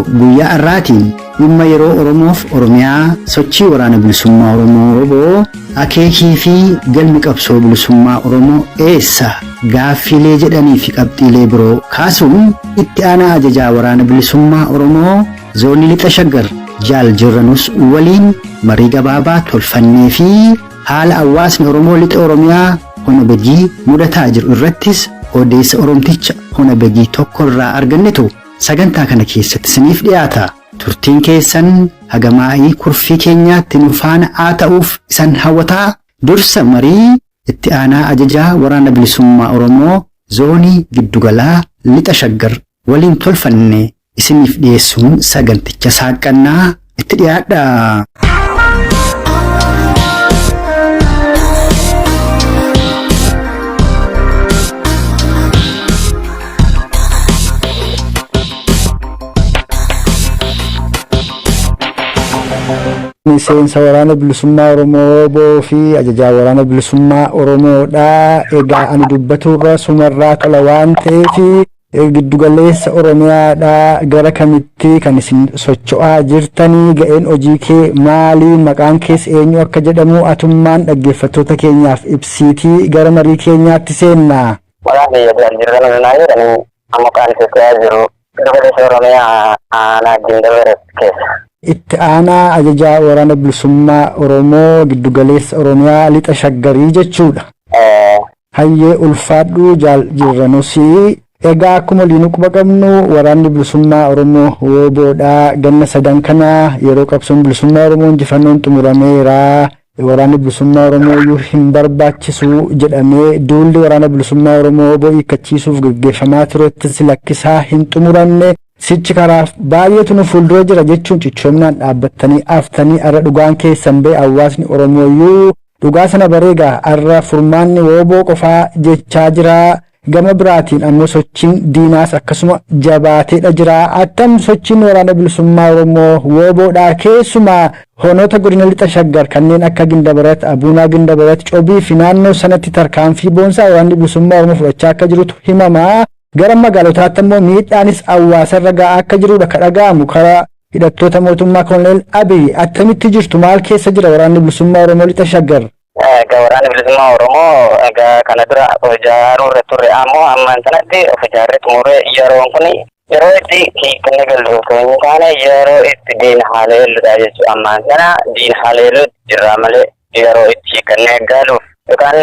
Guyyaa har'aatiin dhimma yeroo Oromoof Oromiyaa, sochii Waraana Bilisummaa Oromoo wbo, akeekii fi galmi qabsoo bilisummaa Oromoo eessa gaaffiilee jedhanii fi qabxiilee biroo kaasuun Itti Aanaa Ajajaa Waraana Bilisummaa Oromoo Zoonii Lixa Shaggar Jaal Jirranuus waliin marii gabaabaa tolfannee fi haala hawaasni Oromoo Lixa Oromiyaa Hona Begii mudataa jiru irrattis odeessa Oromticha Hona Begii tokko irraa argannetu sagantaa kana keessatti isiniif dhiyaata. Turtiin keessan haga maa'ii kurfii keenyaatti nu faana haa ta'uuf isan hawwataa dursa marii Itti Aanaa Ajajaa Waraana Bilisummaa Oromoo Zoonii Giddugalaa Lixa Shaggar waliin tolfanne isiniif dhiyeessuun saganticha saaqqannaa itti dhiyaadhaa. Miseensa Waraana Bilisummaa Oromoo wbo fi ajajaa Waraana Bilisummaa Oromoodha. Egaa ani dubbaturra sumarraa tola waan ta'eef giddugaleessa Oromiyaadha. Gara kamitti kan isin socho'aa jirtanii? Ga'een hojii kee maali? Maqaan kees eenyu akka jedhamu atummaan dhaggeeffattoota keenyaaf ibsiitii gara marii keenyaatti seenna. Maqaan kiyya Jaal Jirrana Nunaa jedhani amma kan socho'aa jiru giddugaleessa Oromiyaa aanaa Gindabarat keessa. Itti aanaa ajajaa Waraana Bilisummaa Oromoo Giddugaleessa Oromiyaa Lixa Shaggarii jechuudha. Hayyee ulfaadhu Jaal Jirranusi. Egaa akkuma waliinuu quba qabnu Waraanni Bilisummaa Oromoo wbo dha. Ganna sadan kana yeroo qabsoon bilisummaa Oromoo injifannoon xumurameera. Waraanni Bilisummaa Oromoo iyyuu hin barbaachisu jedhamee duulli Waraana Bilisummaa Oromoo wbo hiikkachiisuuf gaggeeffamaa turettis lakkisaa hin xumuramne. Sichi karaaf baay'eetu nu fuuldura jira jechuun cichoominaan dhaabbattanii aftanii arra dhugaan keessan ba'e hawaasni Oromoo iyyuu dhugaa sana baree egaa arra furmaanni wbo qofaa jechaa jira. Gama biraatiin ammoo sochiin diinaas akkasuma jabaateedha jira. Attam sochiin Waraana Bilisummaa Oromoo wbo dhaa keessumaa honoota godina Lixa Shaggar kanneen akka Gindabarat, Abuunaa Gindabarat, Cobii fi naannoo sanatti tarkaanfii boonsaa Waraanni Bilisummaa Oromoo fudhachaa akka jirutu himama. Gara magaalotaatti ammoo miidhaanis hawaasarra ga'aa akka jiruudha ka dhaga'amu karaa hidhattoota mootummaa Koloneel Abiy. Attamitti jirtu maal keessa jira Waraanni Bilisummaa Oromoo Lixa Shaggar? Egaa Waraanni Bilisummaa Oromoo egaa kana dura of ijaaruu irra turre ammoo ammaan sanatti of ijaarree xumurree yeroon kun yeroo itti hiikkannee gallu osoo hin taane yeroo itti diina haleelludha jechuudha. Ammaan sana diina haleeluutti jirra malee yeroo itti hiikkannee galuuf yookaan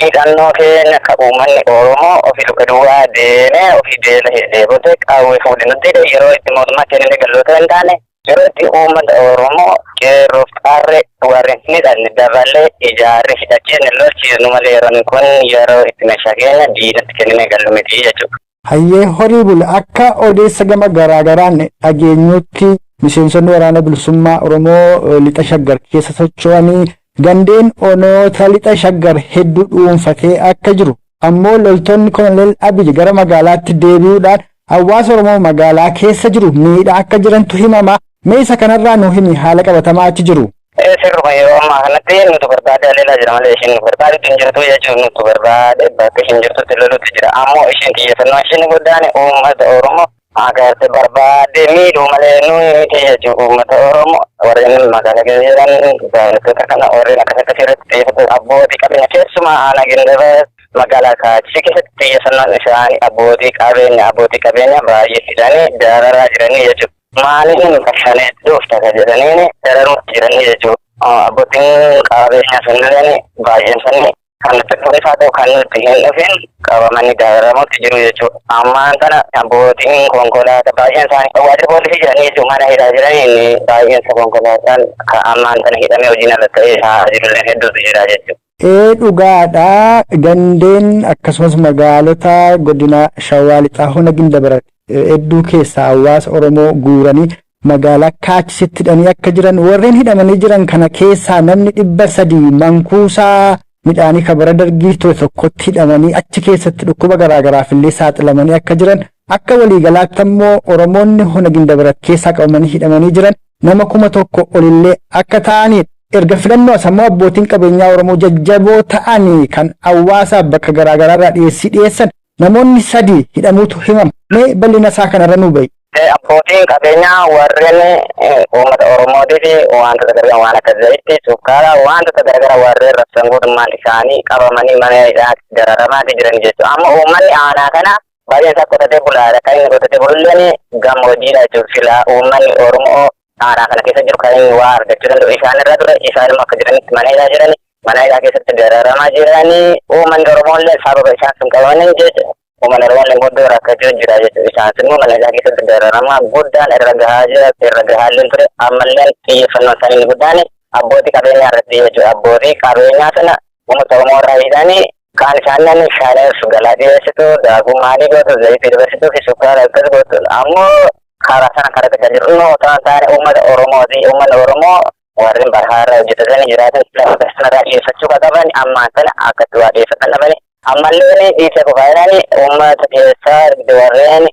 hidhannoo keenya ka uummanni Oromoo ofii luka duwwaa deemee ofii beela dheebotee qawwee fuudhe nutti hidhe yeroo itti mootummaa kennine gallu osoo hin taane Yeroo itti uummata Oromoo qeerroof qarree warreen hin hidhanne daballee ijaarree hidhachiisne lolchiisnu malee yeroon kun yeroo itti meeshaa keenya diinatti kenninee gallu miti jechuudha. Hayyee horii buli akka odeessa gama garaa garaan dhageenyutti miseensonni Waraana Bilisummaa Oromoo Lixa Shaggar keessa socho'anii gandeen onoota Lixa Shaggar hedduu dhuunfatee akka jiru ammoo loltoonni Koloneel Abiy gara magaalaatti deebi'uudhaan hawaasa Oromoo magaalaa keessa jiru miidhaa akka jirantu himama. Mee isa kanarraa nuu himi haala qabatamaa achi jiru. Ee sirruma yeroo ammaa kanatti nutu barbaade haleelaa jira malee ishiin nu barbaadutti hin jirtu jechuun nutu barbaade bakka ishiin jirtutti lolutti jira. Ammoo ishiin xiyyeeffannoo ishiin guddaan uummata Oromoo agarte barbaade miidhuu malee nuyi miti jechuun uummata Oromoo warreen magaalaa keessa jiran barattoota kana warreen akkas akkasii irratti xiyyeeffatu abbootii qabeenya keessumaa aanaa Gindabarat Magaalaa Kaachisii keessatti xiyyeeffannoon isaanii abbootii qabeenya abbootii qabeenya baay'ee hidhanii dararaa jiranii jechuudha. Maaliin shanee dhufta ka jedhaniin dararuutti jiranii jechuudha. Abbootiin qabeenya sunilleen baay'een isaanii kan nutti dhufes haa ta'u kan nutti hin dhufin qabamanii dararamuutti jiru jechuudha. Ammaan tana abbootiin konkolaataa baay'een isaanii waajjira poolisii jiranii jechuudha mana hidhaa jiranii baay'een isa konkolaataan kan ammaan tana hidhamee hojiin ala ta'ee taa'aa jirullee hedduutu jira jechuudha. Ee dhugaadha gandeen akkasumas magaalota godina Shawaa Lixaa Hona Gindabarat hedduu keessaa hawaasa Oromoo guuranii magaalaa Kaachisitti hidhanii akka jiran warreen hidhamanii jiran kana keessaa namni 300 mankuusaa midhaanii ka bara dargii ture tokkotti hidhamanii achi keessatti dhukkuba garaa garaaf illee saaxilamanii akka jiran akka waliigalaatti ammoo Oromoonni Hona Gindabarat keessaa qabamanii hidhamanii jiran nama 1000 olillee akka ta'anidha. Erga filannoo as ammoo abbootiin qabeenyaa Oromoo jajjaboo ta'anii kan hawaasaaf bakka garaa garaarraa dhiyeessii dhiyeessan namoonni 3 hidhamuutu himama. Mee bal'ina isaa kanarra nuu ba'i. Abbootiin qabeenyaa warreen uummata Oromootii fi wantoota garagaraa waan akka zayitii, sukkaaraa, wantoota garagaraa warreen rabsan guutummaan isaanii qabamanii mana hidhaatti dararamaati jiran jechuudha. Amma uummanni aanaa kana baay'een isaa qotatee bulaadha. Kan inni qotatee bululleen gammoojjiidha jechuudha. Silaa uummanni Oromoo aanaa kana keessa jiru kan inni waa argachuu danda'u isaan irra ture. Isaan immoo akka jiranitti mana hidhaa jirani. Mana hidhaa keessatti dararamaa jiranii. Uummanni Oromoo illee sababa isaan sun qabamanii jecha uummanni Oromoo illee guddoo rakkachuu jira jechuudha. Isaan sun immoo mana hidhaa keessatti dararamaa guddaan irra gahaa jira. Irra gahaa illee ture. Ammallee xiyyeeffannoon isaanii inni guddaan abbootii qabeenyaa irratti jechuudha. Abbootii qabeenyaa sana uummata Oromoo irraa hidhanii kaan isaanii shaaneef galaa dhiyeessitu, daakuu maalii gootu, zayitii dabarsituu fi sukkaara akkas gootu. Ammoo karaa sana karaa gachaa jiru. Inni otoo hin taane uummata Oromooti. Uummanni Oromoo warreen barahaa irra hojjetatanii jiraatan lafa sanarraa dhiyeeffachuu kan qaban ammaan sana akkatti waa dhiyeeffatan dhabani. Ammallee dhiisee qofaadhaan uummata keessaa warreen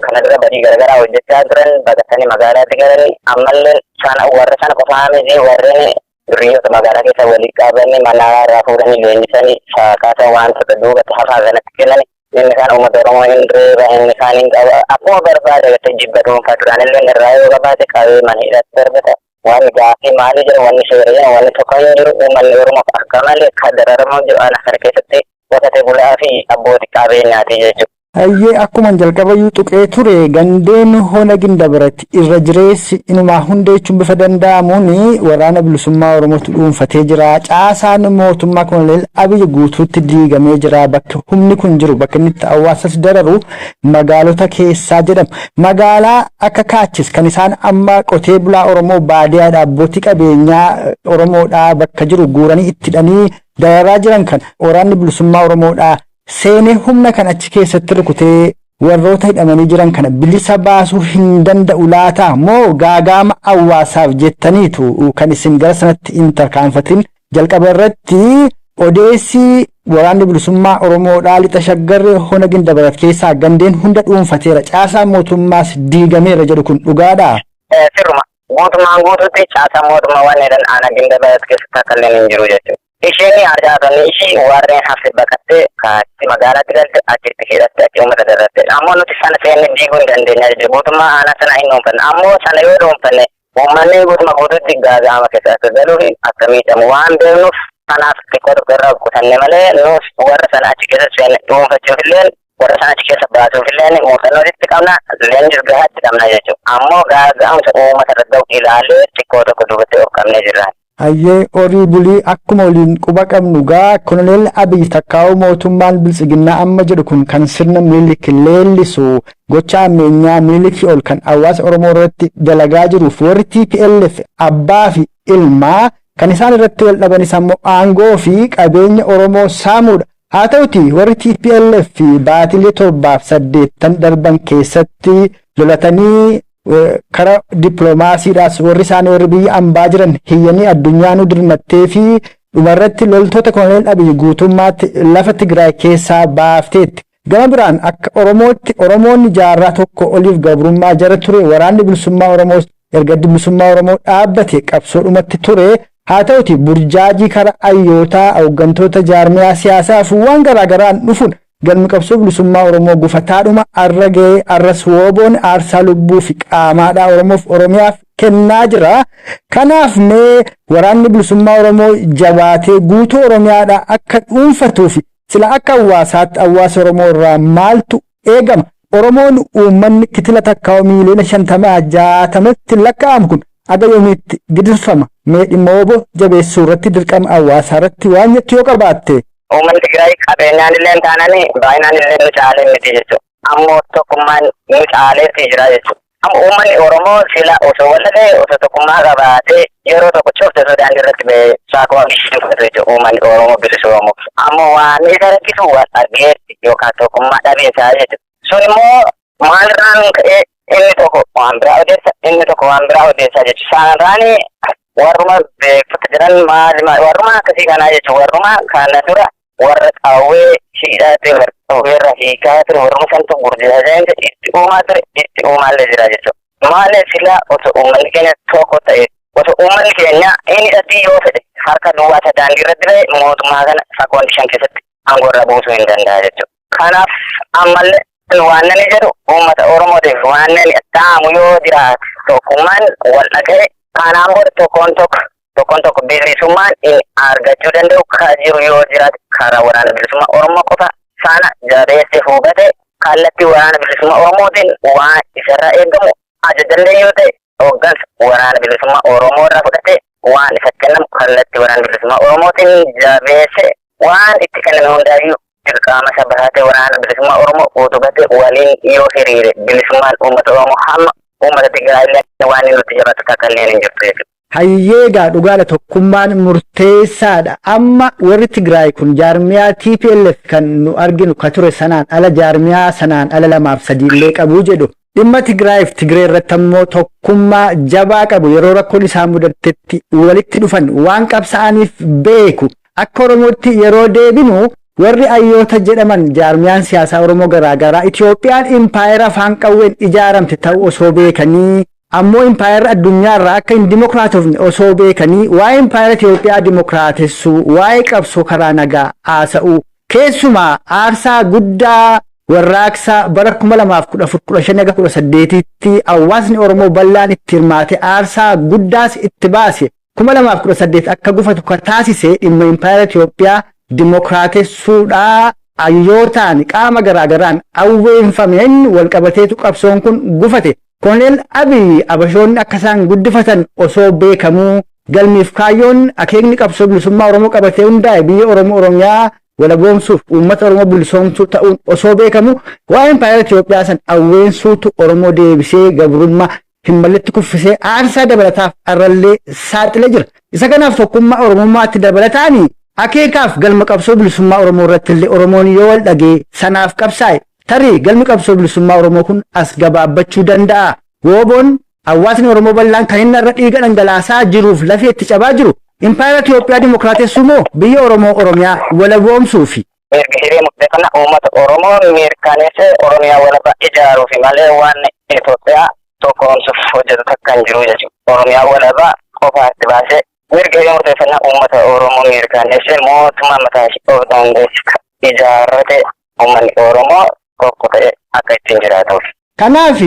kana dura badii garaagaraa hojjechaa turan baqatanii magaalaatti galanii ammallee sana warra sana qofaa miti, warreen duriyyoota magaalaa keessa walii qabanii mana irraa fuudhanii leenjisanii saaqaata wantoota duubatti hafaa kanatti kennani. Inni kaan uummata Oromoo hin reeba, inni kaan hin qaba. Akkuma barbaade gartee jibba dhuunfaa duraan illee irraa yoo qabaate qabee mana hidhaatti darbata. Wanni gaaffii maalii jedhu, wanni seera jedhu, wanni tokko hin jiru. Uummanni Oromoo akka malee kan dararamaa jiru aanaa kana keessatti qotatee bulaa fi abbootii qabeenyaati jechuudha. Hayyee, akkuma jalqabayyuu tuqee ture, gandeen hona Gindabaratti irra jireessi inumaa hunda jechuun bifa danda'amuun waraana bilisummaa Oromootu dhuunfatee jira. Caasaan mootummaa Koloneel Abiy guutuutti diigamee jira. Bakki humni kun jiru, bakka inni itti hawaasas dararu magaalota keessaa jedhama. Magaalaa akka Kaachis kan isaan amma qotee bulaa Oromoo baadiyyaadhaa abbootii qabeenyaa Oromoodhaa bakka jiru guuranii itti hidhanii dararaa jiran kan waraanni bilisummaa Oromoodhaa seenee humna kan achi keessatti rukutee warroota hidhamanii jiran kana bilisa baasuu hin danda'u laata, moo gaagaama hawaasaaf jettaniitu kan isin gara sanatti hin tarkaanfatin? Jalqaba irratti odeessi waraanni bilisummaa Oromoodhaa lixa Shaggarri hona Gindabarat keessaa gandeen hunda dhuunfateera, caasaan mootummaas diigameera jedhu kun dhugaadha? Sirruma, guutummaan guutuutti caasaan mootummaa waan jedhan aanaa Gindabarat keessatti akka illee hin jiru jechuudha. Isheen arjaatonni ishii warreen hafte baqattee kaatti magaalaatti galte, achitti hidhatte, achi uummata darratte. Ammoo nuti sana seenne diiguu hin dandeenya jechuudha. Guutummaa aanaa sana hin dhuunfanne. Ammoo sana yoo dhuunfanne uummanni guutummaa guutuutti gaaga'ama keessa akka galuu fi akka miidhamu waan beeknuuf kanaaf xiqqoo tokko irraa kutanne malee nus warra sana achi keessa seenne dhuunfachuuf illee, warra sana achi keessa baasuuf illee muuxannoo itti qabna, leenjis gahaa itti qabna jechuudha. Ammoo gaaga'amsa uummata irra ga'u ilaalee xiqqoo tokko duubatti of qabnee jirra. Hayyee, horii bulii. Akkuma waliin quba qabnu gaa, Koloneel Abiy takkaa'uu mootummaan biltsiginnaa amma jedhu kun kan sirna Minilik leellisu, gocha ammeenyaa Minilikii ol kan hawaasa Oromoo irratti dalagaa jiruuf, warri TPLF abbaa fi ilmaa kan isaan irratti wal dhabanis ammoo aangoo fi qabeenya Oromoo saamuudha. Haa ta'uti warri TPLF baatilee 7 fi 8 darban keessatti lolatanii karaa dippiloomaasiidhaas warri isaanii warri biyya ambaa jiran hiyyanii addunyaanuu dirmattee fi dhumarratti loltoota Koloneel Abiy guutummaatti lafa Tigraay keessaa baafteetti. Gama biraan akka Oromootti Oromoonni jaarraa tokko oliif gabrummaa jara ture, waraanni bilisummaa Oromoo erga bilisummaa Oromoo dhaabbate qabsoodhumatti ture. Haa ta'uti burjaajii karaa hayyootaa, hooggantoota jaarmiyaa siyaasaa fi waan garaagaraan dhufuun galmi qabsoo bilisummaa Oromoo gufataadhuma arra ga'ee, arras WBOn aarsaa lubbuu fi qaamaadhaa Oromoof Oromiyaaf kennaa jira. Kanaaf mee waraanni bilisummaa Oromoo jabaatee guutuu Oromiyaadhaa akka dhuunfatuuf sila akka hawaasaatti hawaasa Oromoo irraa maaltu eegama? Oromoon uummanni kitila takkaa'u miiliyoona 50-60tti lakkaa'amu kun aga yoomiitti gidirfama? Mee dhimma WBO jabeessuu irratti dirqama hawaasaa irratti waan jettu yoo qabaatte. Uummanni Tigraay qabeenyaan illee hin taanani, baay'inaan illee nu caalee miti jechuudha. Ammoo tokkummaan nu caaleetti jira jechuudha. Amma uummanni Oromoo sila osoo wal dhaga'e, osoo tokkummaa qabaatee, yeroo tokko cufte osoo daandii irratti ba'ee saakuma isheen fudhatu jechuudha uummanni Oromoo bilisoomuuf. Ammoo waan isa rakkisu wal dhageetti yookaan tokkummaa dhabiinsaa jechuudha. Sun immoo maalirraan ka'ee? Inni tokko waan biraa odeessa, inni tokko waan biraa odeessaa jechuudha. Saanirraani warruma beektota jiran maali maali warruma akkasii kanaa jechuudha. Warruma kana dura warra qawwee hidhatee qawweerra hiikaa ture, warruma santu burjaajaa itti uumaa ture, itti uumaallee jira jechuudha. Maali sila osoo uummanni keenya tokko ta'e, osoo uummanni keenya inni hidhatii yoo fedhe harka duwwaa isa daandii irratti ba'e, mootummaa kana sekoondii 5 keessatti aangoo irraa buusuu hin danda'a jechuudha. Kanaaf ammallee Waan nani jedhu, uummata Oromootiif waan nani dhaamu yoo jiraate, tokkummaan wal dhaga'e kanaan booda tokkoon tokko tokkoon tokko bilisummaan inni argachuu danda'u ka jiru yoo jiraate karaa Waraana Bilisummaa Oromoo qofa. Sana jabeessee hubate kallattii Waraana Bilisummaa Oromootiin waan isarraa eegamu ajajallee yoo ta'e hooggansa Waraana Bilisummaa Oromoo irraa fudhate, waan isa kennamu kallattii Waraana Bilisummaa Oromootiin jabeesse, waan itti kenname hundaayyuu dirqama isa bahatee Waraana Bilisummaa Oromoo utubate waliin yoo hiriire, bilisummaan uummata Oromoo hamma uummata Tigraay illee waan inni nutti jabaatu takka illee hin jirtu jechuudha. Hayyeegaa, dhugaadha, tokkummaan murteessaadha. Amma warri Tigraay kun jaarmiyaa TPLF kan nu arginu ka ture sanaan ala, jaarmiyaa sanaan ala lamaaf sadiillee qabu jedhu. Dhimma Tigraayiif Tigree irratti ammoo tokkummaa jabaa qabu, yeroo rakkoon isaan mudatetti walitti dhufan, waan qabsa'aniif beeku. Akka Oromootti yeroo deebinu, warri ayyoota jedhaman, jaarmiyaan siyaasaa Oromoo garaagaraa, Itoophiyaan impaayera afaan qawween ijaaramte ta'uu osoo beekanii, ammoo impaayerri addunyaarraa akka hin dimokiraatofne osoo beekanii, waa'ee impaayera Itoophiyaa dimokiraatessuu, waa'ee qabsoo karaa nagaa haasa'uu, keessumaa aarsaa guddaa warraaqsa bara 2014, 15 haga 18tti hawaasni Oromoo bal'aan itti hirmaate, aarsaa guddaas itti baase, 2018 akka gufatu kan taasise dhimma impaayera Itoophiyaa dimokiraatessuudhaa hayyootaan qaama garaagaraan awweenfameen walqabateetu qabsoon kun gufate. Koloneel Abiy Abashoonni akka isaan guddifatan osoo beekamuu, galmiif kaayyoon akeekni qabsoo bilisummaa Oromoo qabatee hundaa'e biyya Oromoo Oromiyaa walaboomsuuf uummata Oromoo bilisoomsuu ta'uun osoo beekamu, waa'ee impaayera Itoophiyaa san awweensuutu Oromoo deebisee gabrummaa hin malletti kuffisee aarsaa dabalataaf arrallee saaxilee jira. Isa kanaaf tokkummaa Oromummaatti dabalataanii akeekaaf galma qabsoo bilisummaa Oromoo irratti illee Oromoon yoo wal dhagee sanaaf qabsaa'e, tarii galmi qabsoo bilisummaa Oromoo kun as gabaabbachuu danda'a. Wooboon hawaasni Oromoo bal'aan kan inni irra dhiiga dhangalaasaa jiruuf lafee itti cabaa jiru impaayera Itoophiyaa dimokiraatessuu moo biyya Oromoo Oromiyaa walaboomsuufi? Mirga hiree murteeffannaa uummata Oromoo mirkaneessee Oromiyaa walabaa ijaaruufi malee waan Itoophiyaa tokkoomsuuf hojjetu takka hin jiru jechuudha. Oromiyaa walabaa qofaatti baasee mirga hiree murteeffannaa uummata Oromoo mirkaneessee mootummaa mataa ishee of dandeessu ijaarrate uummanni Oromoo tokko ta'e akka ittiin jiraatuuf. Kanaaf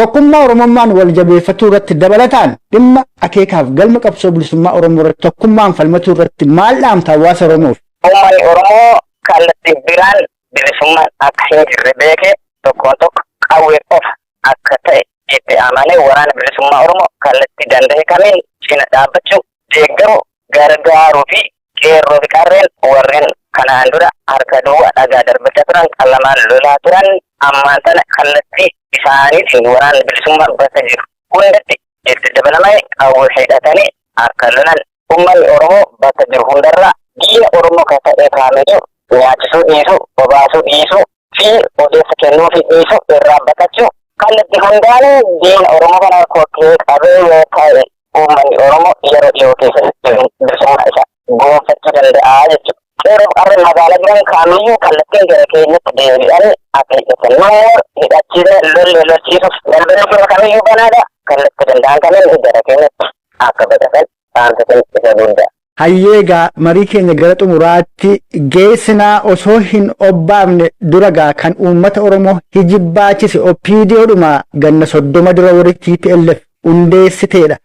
tokkummaa Oromummaan wal jabeeffatuu irratti dabalataan dhimma akeekaaf galma qabsoo bilisummaa Oromoo irratti tokkummaan falmatuu irratti maal dhaamta hawaasa Oromoof? Uummanni Oromoo kallattii biraan bilisummaan akka hin jirre beekee, tokkoon tokko qawwee qofa akka ta'e itti amanee, Waraana Bilisummaa Oromoo kallattii danda'e kamiin cina dhaabbachuu, deeggaruu, gargaaruu fi qeerroo fi qarreen warreen kanaan dura harka duwwaa dhagaa darbachaa turan, qalamaan lolaa turan, ammaan tana kallattii isaaniitiin waraana bilisummaa bakka jiru hundatti itti dabalamanii qawwee hidhatanii akka lolan, uummanni Oromoo bakka jiru hundarraa diina Oromoo kan ta'e kaamiyyuu nyaachisuu dhiisuu, obaasuu dhiisuu fi odeessa kennuu fi dhiisuu, irraa baqachuu, kallattii hundaanuu diina Oromoo kana kokkee qabee yoo ta'e, uummanni Oromoo yeroo dhiyoo keessatti bilisummaa isaa gonfachuu danda'a jechuudha. Qeerroo qarreen magaalaa jiran kamiyyuu kallattiin gara keenyatti deebi'anii akka hidhatan. Namoota hidhachiisne lollee lolchiisuuf balballi keenya kamiyyuu banaadha. Kallattii danda'an kamiin gara keenyatti akka baqatan dhaamsa isa guddaa. Hayyeegaa, marii keenya gara xumuraatti geessinaa. Osoo hin obbaafne dura gaa, kan uummata Oromoo hijibbaachise OPDOdhuma ganna 30 dura warri TPLF hundeessiteedha.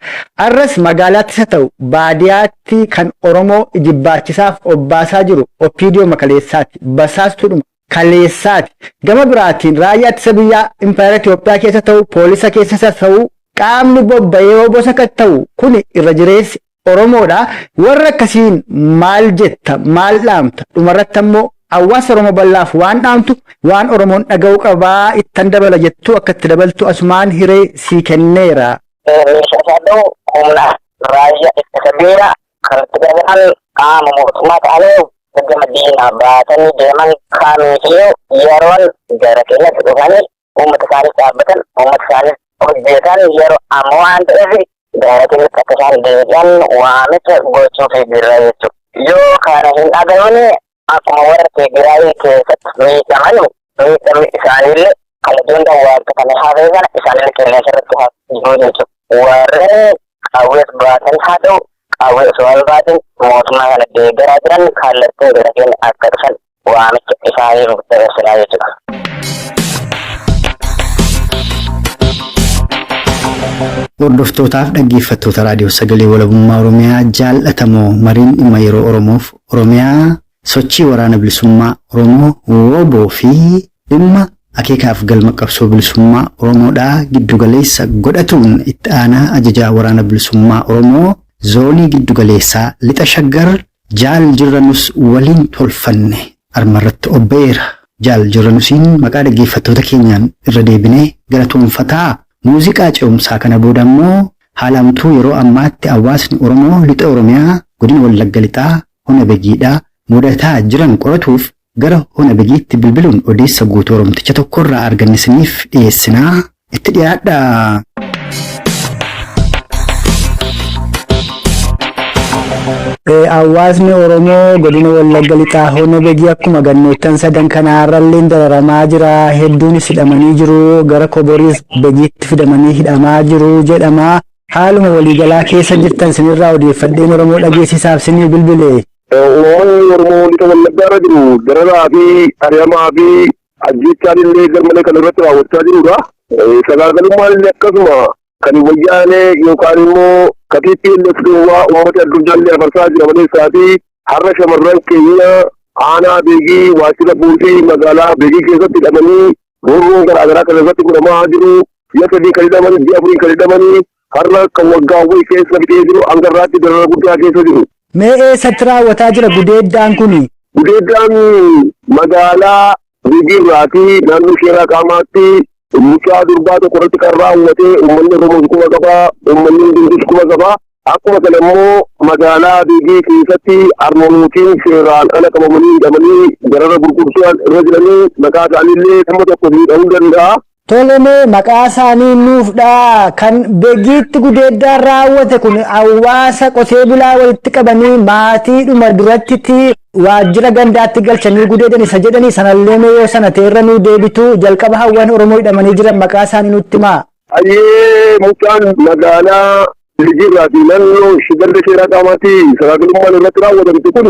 Arras magaalaattis haa ta'u baadiyaatti kan Oromoo ijibbaachisaaf obbaasaa jiru OPDO kaleessaati. Basaastuudhuma kaleessaati. Gama biraatiin raayyaa ittisa biyyaa impaayera Itoophiyaa keessa ta'u, poolisa keessa ta'u, qaamni bobba'ee bosa kan ta'u kuni irra jireessi Oromoodha. Warra akkasiin maal jetta? Maal dhaamta? Dhumarratti ammoo hawaasa Oromoo bal'aaf waan dhaamtu, waan Oromoon dhaga'uu qabaa ittan dabala jettu akka itti dabaltu asumaan hiree sii kenneera. Meeshaa isaa ta'u humna raayyaa ittisa biyyaa kanatti gargaaran, qaama mootummaa ta'anii gama diinaa baatanii deeman kamiiyyuu yeroon gara keenyatti dhufanii uummata isaaniif dhaabbatan, uummata isaaniif hojjetan yeroo amma waan ta'eef, gara keenyatti akka isaan deebi'an waamicha gochuuf jirra jechuudha. Yoo kana hin dhaga'uun akkuma warra Tigraay keessatti miidhaman, miidhamni isaaniillee kallattii wanta kana haasa'e sana isaanillee qilleensa irratti jiru jechuudha. Warreen qawwees baatan haa ta'u qawwee osoo hin baatin mootummaa kana deeggaraa jiran kallattiin gara keenya akka dhufan waamicha isaaniif dabarsinaa jechuudha. Hordoftootaaf dhaggeeffattoota Raadiyoo Sagalee Walabummaa Oromiyaa jaallatamoo, mariin dhimma yeroo Oromoof Oromiyaa, sochii Waraana Bilisummaa Oromoo WBO fi dhimma akeekaaf galma qabsoo bilisummaa Oromoodhaa giddugaleessa godhatuun itti aanaa ajajaa Waraana Bilisummaa Oromoo Zoonii Giddugaleessaa Lixa Shaggar Jaal Jirranus waliin tolfanne armarratti obba'eera. Jaal Jirranusiin maqaa dhaggeeffattoota keenyaan irra deebinee galatoonfataa, muuziqaa ce'umsaa kana booda immoo haala hamtuu yeroo ammaatti hawaasni Oromoo Lixa Oromiyaa Godina Wallagga Lixaa Hona Begiidhaa mudataa jiran qoratuuf gara Hona Begiitti bilbiluun odeessa guutuu Oromticha tokkorraa arganne isiniif dhiyeessinaa, itti dhiyaadhaa. Hawaasni Oromoo godina Wallagga Lixaa Hona Begii akkuma gannoottan sadan kanaarrallee dararamaa jira. Hedduunis hidhamanii jiru. Gara Koboriis Begiitti fidamanii hidhamaa jiru jedhama. Haaluma waliigalaa keessa jirtan sinirraa odeeffadheen Oromoo dhageessisaaf sinii bilbile. Uummanni Oromoo Lixa Wallaggaa irra jiru dararaa fi ari'amaa fi ajjeechaan illee garmalee kan irratti raawwachaa jirudha. Sagaagalummaan illee akkasuma kan Wayyaanee yookaan immoo TPLF duwwaa uummata addunyaallee afarsaa jira malee isaatii har'a shamarran keenya aanaa Beegii waajjira poolisii magaalaa Beegii keessatti hidhamanii roorroon garaagaraa kan irratti godhamaa jiru. Ji'a 3 kan hidhamanii, ji'a 4 kan hidhamanii, har'a kan waggaa wayii keessa fixee jiru hanga irraatti darara guddaa keessa jiru. Mee eessatti raawwataa jira gudeeddaan kuni? Gudeeddaan magaalaa Beegii irraatii naannoo Sheeraa Qaamaatti mucaa durbaa tokko irratti kan raawwate uummanni Oromoos kuma qaba, uummanni hundumtus kuma qaba. Akkuma kana immoo magaalaa Beegii keessatti harmootiin seeraan ala qabamanii hidhamanii darara gurguddaan irra jiranii maqaa isaaniillee nama tokko miidhamuu danda'a. Tole, mee maqaa isaanii nuuf dhaa. Kan Begiitti gudeeddaan raawwate kun hawaasa qotee bulaa walitti qabanii maatiidhuma duratti waajjira gandaatti galchanii gudeedan isa jedhanii sanallee mee yoo sana ta'erra nuu deebitu, jalqaba hawwan Oromoo hidhamanii jiran maqaa isaanii nutti himaa. Ayyee, mucaan magaalaa Beegiirraati naannoo ganda Sheeraa Qaamaatti sagaagalummaan irratti raawwatamte kun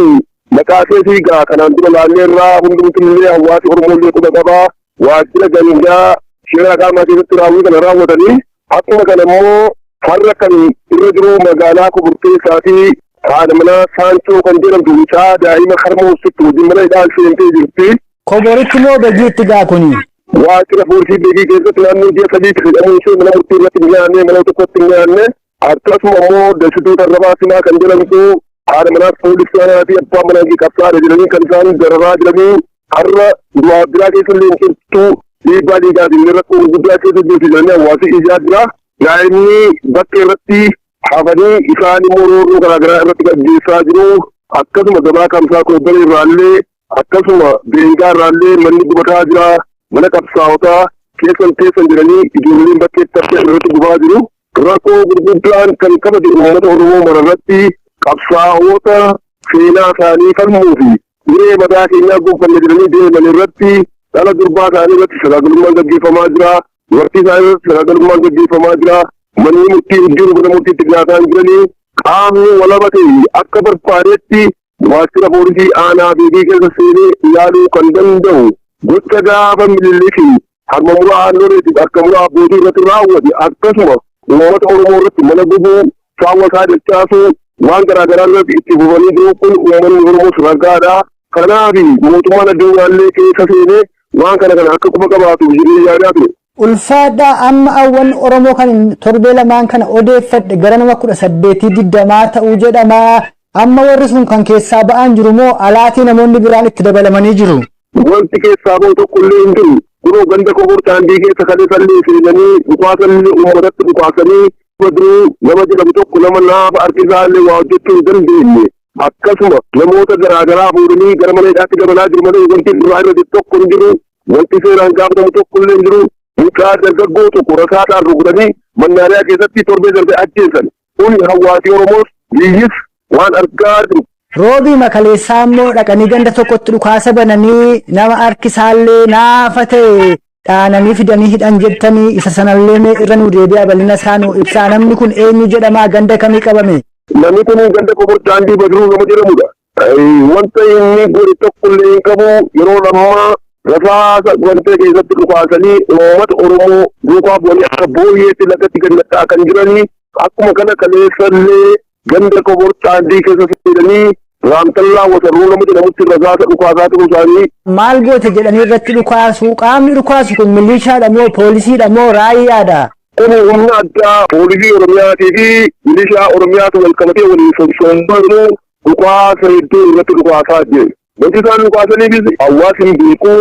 maqaa isheetii gaa kanaan dura laallee irraa hundumtillee hawaasi Oromollee quba qabaa. Waajjira gandaa Sheeraa Qaamaa keessatti raawwii kana raawwatanii, akkuma kana immoo har'a kan irra jiru magaalaa Kobor keessaatii haadha manaa Saanchoo kan jedhamtu mucaa daa'ima harma hoosiftu wajjin mana hidhaa seentee jirti. Koboritti moo Begiitti gaa kuni? Waajjira poolisii Beegii keessatti naannoo ji'a 3tti hidhamuu ishee mana murtii irratti hin dhiyaanne, mana tokkotti hin dhiyaanne. Akkasuma immoo Dasituu Tarrafaa Simaa kan jedhamtu haadha manaa poolisii aanaa fi abbaa manaa ishee qabsaa'aadha jedhanii kan isaan dararaa jiranii har'a du'aa biraa keessa illee hin jirtu, dhiibbaa dhiigaatiin rakkoo gurguddaa keessa jirti jedhanii hawaasi ijaa jira. Daa'imni bakka irratti hafanii isaan immoo roorroo garaagaraa irratti gaggeessaa jiru. Akkasuma gabaa Kamsaa Koobbaree irraallee, akkasuma Beengaa irraallee manni gubataa jira. Mana qabsaa'otaa keessan keessan jedhanii ijoolleen bakkeetti haftee irratti gubaa jiru. Rakkoo gurguddaan kan qabate uummata Oromoo mara irratti qabsaa'ota seenaa isaanii falmuu fi hiree mataa keenyaa gonfanne jedhanii deeman irratti dhala durbaa isaanii irratti sagaagalummaan gaggeeffamaa jira. Dubartii isaanii irratti sagaagalummaan gaggeeffamaa jira. Manni murtii hin jiru, mana murtiitti dhiyaataa hin jiranii. Qaamni walaba ta'e akka barbaadetti waajjira poolisii aanaa Beegii keessa seenee ilaaluu kan danda'u, gocha gaafa Minilikiin harma muraa Aannoleetiif harka muraa abbootii irratti raawwate, akkasuma uummata Oromoo irratti mana gubuu, saawwa isaa dachaasuu, waan garaagaraa irratti itti fufanii jiru. Kun uummanni Oromoos ragaadha. Kanaaf mootummaan addunyaallee keessa seenee waan kana kana akka quba qabaatuuf jedhee yaadaa ture. Ulfaadhaa, amma hawwan Oromoo kan torbee lamaan kana odeeffadhe gara nama 18 20 ta'uu jedhama. Amma warri sun kan keessaa ba'an jiru moo alaatii namoonni biraan itti dabalamanii jiru? Wanti keessaa ba'u tokko illee hin jiru. Kunoo ganda Kobor Daandii keessa kaleessallee seenanii dhukaasallee uummatatti dhukaasanii, Badruu nama jedhamu tokko, nama naafa harki isaa illee waa hojjechuu hin dandeenye. Akkasuma namoota garaagaraa fuudhanii gara mana hidhaatti dabalaa jiru malee wanti irraa irra jiru tokko hin jiru. Wanti seeraan gaafatamu tokko illee hin jiru. Mucaa dargaggoo tokko rasaasaan rukutanii mannaariyaa keessatti torbee darbe ajjeesan. Kun hawaasi Oromoos biyyis waan argaa jiru. Roobii makaleessaa immoo dhaqanii ganda tokkotti dhukaasa bananii nama harki isaallee naafa ta'e dhaananii fidanii hidhan jettanii, isa sanallee mee irra nuu deebi'aa, bal'ina isaa nuu ibsaa. Namni kun eenyu jedhama? Ganda kamii qabame? Namni kun ganda Kobor Daandii Badruu nama jedhamudha. Wanta inni godhe tokko illee hin qabu yeroo ammaa. Rasaasa wantee keessatti dhukaasanii uummata Oromoo duukaa bu'anii akka booyyeetti lagatti gadi naqaa kan jiranii. Akkuma kana kaleessallee ganda Kobor Caandii keessa seenanii Raamtallaa Wasarruu nama jedhamutti rasaasa dhukaasaa turuu isaanii. Maal goote jedhanii irratti dhukaasu? Qaamni dhukaasu kun milishaadha moo poolisiidha moo raayyaadha? Kun humna addaa poolisii Oromiyaatii fi milishaa Oromiyaatu wal qabatee waliin socho'aa jiru dhukaasa hedduu irratti dhukaasaa jiru. Wanti isaan dhukaasaniifis hawaasni hin beeku.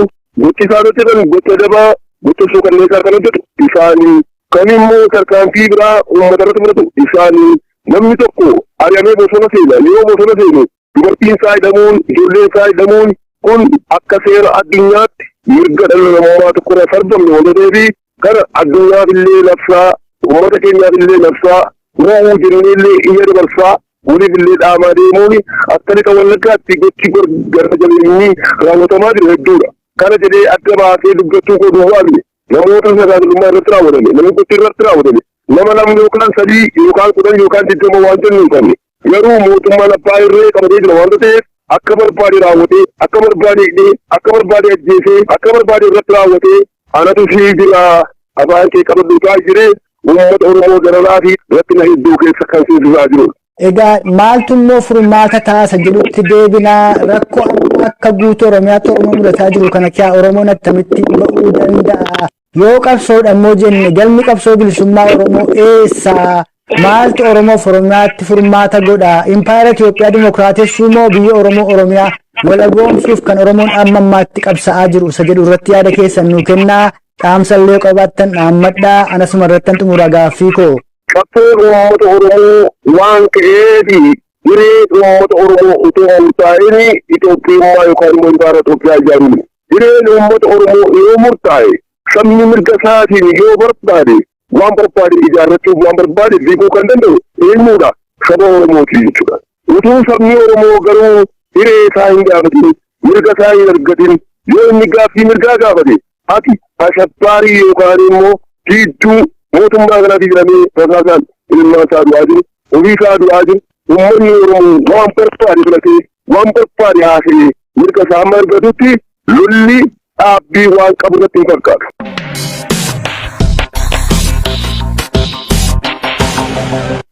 Gochi isaan hojjetan gocha dabaa, gocha suukanneessaa kan hojjetu isaanii. Kan immoo tarkaanfii biraa uummata irratti fudhatu isaanii. Namni tokko ari'amee bosona seena. Yoo bosona seenu dubartiin isaa hidhamuun, ijoolleen isaa hidhamuun kun akka seera addunyaatti mirga dhala namummaa tokko irra sarbamne waan ta'eef kana addunyaaf illee labsaa, uummata keenyaaf illee labsaa, ru'uu jennee illee iyya dabarsaa, waliif illee dhaamaa deemuun akka lixa Wallaggaatti gochi gara jabeenyi raawwatamaa jiru hedduudha. Kana jedhee adda baasee dubbachuu koo duwwaa miti. Namoota sagaagalummaa irratti raawwatame, namni gochi irratti raawwatame, nama 2 yookaan 3 yookaan 10 yookaan 20 waan jennu hin qabne. Garuu mootummaan abbaa irree qabatee jira waanta ta'eef akka barbaade raawwatee, akka barbaade hidhee, akka barbaade ajjeesee, akka barbaade irratti raawwatee anatu sii jira afaan kee qabadhu taa'ii jedhee uummata Oromoo dararaa fi rakkina hedduu keessa kan seensisaa jirudha. Egaa maaltu immoo furmaata ta'a isa jedhutti deebina. Rakkoo amma akka guutuu Oromiyaatti Oromoo mudataa jiru kana keessaa Oromoon attamitti ba'uu danda'a? Yoo qabsoodha immoo jenne galmi qabsoo bilisummaa Oromoo eessa? Maaltu Oromoof Oromiyaatti furmaata godha? Impaayera Itoophiyaa dimokiraatessuu moo biyya Oromoo Oromiyaa walaboomsuuf kan Oromoon amma ammaatti qabsa'aa jiru isa jedhu irratti yaada keessan nuu kennaa. Dhaamsa illee qabaattan dhaammadhaa. Anasuma irrattan xumura gaaffii koo. Qabsoon uummata Oromoo waan ka'eef hireen uummata Oromoo utuu murtaa'in Itoophiyummaa yookaan immoo impaayera Itoophiyaa ijaaruu miti. Hireen uummata Oromoo yoo murtaa'e sabni mirga isaatiin yoo barbaade waan barbaade ijaarrachuuf waan barbaade beekuu kan danda'u eenyudha? Saba Oromooti jechuudha. Utuu sabni Oromoo garuu hiree isaa hin gaafatin, mirga isaa hin argatin, yoo inni gaaffii mirgaa gaafate ati ashabbaarii yookaan immoo diidduu mootummaa kanaati jedhamee rasaasaan ilmaan isaa du'aa jiru, ofii isaa du'aa jiru, uummanni Oromoo waan barbaade filatee, waan barbaade haasa'ee mirga isaa hamma argatutti lolli dhaabbii waan qabu natti hin fakkaatu.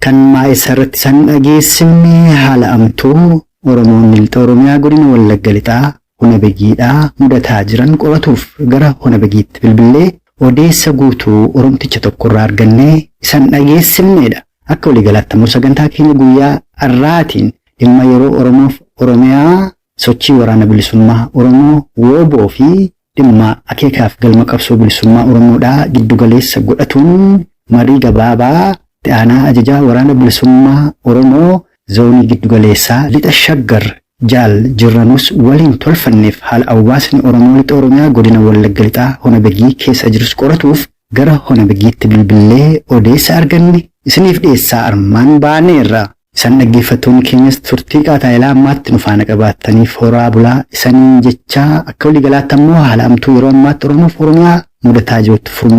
Kan maa'essa irratti isaan dhageessifne haala amtuu Oromoonni Lixa Oromiyaa godina Wallagga Lixaa Hona Begiidhaa mudataa jiran qoratuuf gara Hona Begiitti bilbillee odeessa guutuu Oromticha tokkorraa argannee isan dhageessifneedha. Akka waliigalaatti ammoo sagantaa keenya guyyaa har'aatiin dhimma yeroo Oromoof Oromiyaa, sochii Waraana Bilisummaa Oromoo, wbo, fi dhimma akeekaaf galma qabsoo bilisummaa Oromoodhaa giddu galeessa godhatuun marii gabaabaa Itti Aanaa Ajajaa Waraana Bilisummaa Oromoo Zoonii Giddu Galeessaa Lixa Shaggar Jaal Jirranuus waliin tolfanneef haala awwaasni Oromoo Lixa Oromiyaa Godina Wallagga Lixaa Hona Begii keessa jirus qoratuuf gara Hona Begiitti bilbillee odeessa arganne isiniif dhiyeessaa armaan baaneerra. Isan dhaggeeffattoonni keenyas turtii qaataayilaa ammaatti nu faana qabaattaniif horaa bulaa isaniin jechaa akka waliigalaatti ammoo haala amtuu yeroo ammaatti Oromoof Oromiyaa mudataa jirutti furmaata.